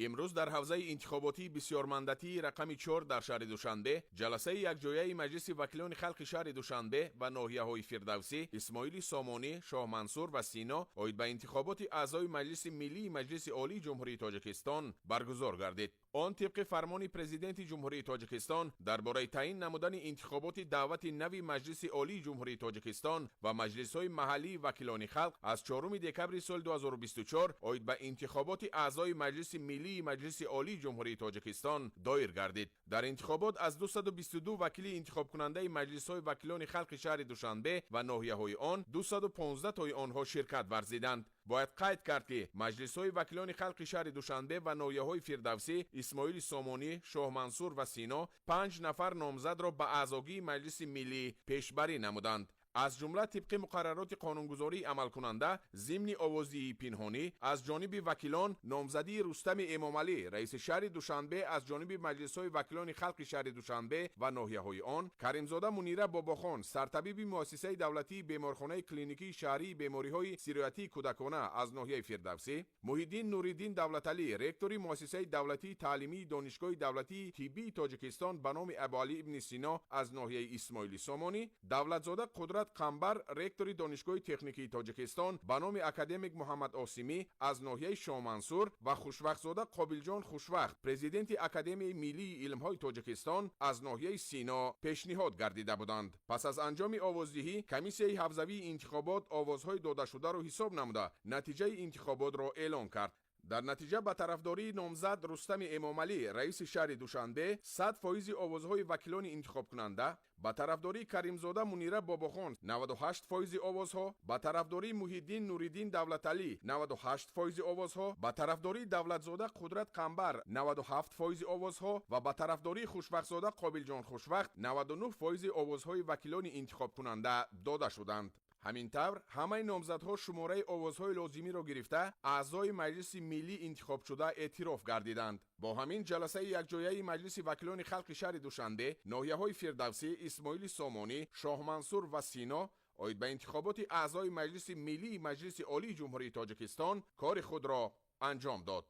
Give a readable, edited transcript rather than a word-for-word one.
Имрӯз дар ҳавзаи интихоботии бисёрмандатии рақами 4 дар шаҳри Душанбе ҷаласаи якҷояи Маҷлиси вакилони халқи шаҳри Душанбе ва ноҳияҳои Фирдавсӣ, Исмоили Сомонӣ, Шоҳмансур ва Сино оид ба интихоботи аъзои Маҷлиси Миллии Маҷлиси Олии Ҷумҳурии Тоҷикистон баргузор гардид. Он тибқи фармони Президенти Ҷумҳурии Тоҷикистон дар бораи таъин намудани интихоботи даъвати нави Маҷлиси Олии Ҷумҳурии Тоҷикистон ва маҷлисҳои маҳаллии вакилони халқ аз 4 декабри соли 2024 оид ба интихоботи аъзои Маҷлиси Миллии Маҷлиси Олии Ҷумҳурии Тоҷикистон доир гардид. Дар интихобот аз 222 вакили интихобкунандаи маҷлисҳои вакилони халқи шаҳри Душанбе ва ноҳияҳои он 215 тои онҳо ширкат варзиданд. Бояд қайд кард, ки маҷлисҳои вакилони халқи шаҳри Душанбе ва ноҳияҳои Фирдавсӣ, Исмоили Сомонӣ, Шоҳмансур ва Сино панҷ нафар номзадро ба аъзогии Маҷлиси Миллӣ пешбарӣ намуданд. Аз ҷумла, тибқи муқаррароти қонунгузории амалкунанда, зимни овоздиҳии пинҳонӣ аз ҷониби вакилон номзадии Рустами Эмомалӣ, раиси шаҳри Душанбе, аз ҷониби маҷлисҳои вакилони халқи шаҳри Душанбе ва ноҳияҳои он, Каримзода Мунира Бобохон, сартабиби муассисаи давлатии беморхонаи клиникии шаҳрии бемориҳои сироятии кӯдакона аз ноҳияи Фирдавсӣ, Муҳиддин Нуриддин Давлаталӣ, ректори муассисаи давлатии таълимии Донишгоҳи давлатии тиббии Тоҷикистон ба номи Абуалӣ ибни Сино аз ноҳияи Исмоили Сомонӣ, Давлатзода Қудрат Қамбар, ректори Донишгоҳи техникии Тоҷикистон ба номи академик Муҳаммад Осимӣ аз ноҳияи Шоҳмансур ва Хушвақтзода Қобилҷон Хушвақт, президенти Академияи миллии илмҳои Тоҷикистон аз ноҳияи Сино пешниҳод гардида буданд. Пас аз анҷоми овоздиҳӣ комиссияи ҳавзавии интихобот овозҳои додашударо ҳисоб намуда, натиҷаи интихоботро эълон кард. Дар натиҷа ба тарафдории номзад Рустами Эмомалӣ, раиси шаҳри Душанбе, 100 фоизи овозҳои вакилони интихобкунанда, ба тарафдории Каримзода Мунира Бобохон 98 фоизи овозҳо, ба тарафдории Муҳиддин Нуриддин Давлаталӣ 98 фоизи овозҳо, ба тарафдории Давлатзода Қудрат Қамбар 97 фоизи овозҳо ва ба тарафдории Хушвақтзода Қобилҷон Хушвақт 99 фоизи овозҳои вакилони интихобкунанда дода шуданд. Ҳамин тавр, ҳамаи номзадҳо шумораи овозҳои лозимиро гирифта, аъзои Маҷлиси Миллӣ интихобшуда эътироф гардиданд. Бо ҳамин ҷаласаи якҷояи Маҷлиси вакилони халқи шаҳри Душанбе, ноҳияҳои Фирдавсӣ, Исмоили Сомонӣ, Шоҳмансур ва Сино оид ба интихоботи аъзои Маҷлиси Миллии Маҷлиси Олии Ҷумҳурии Тоҷикистон кори худро анҷом дод.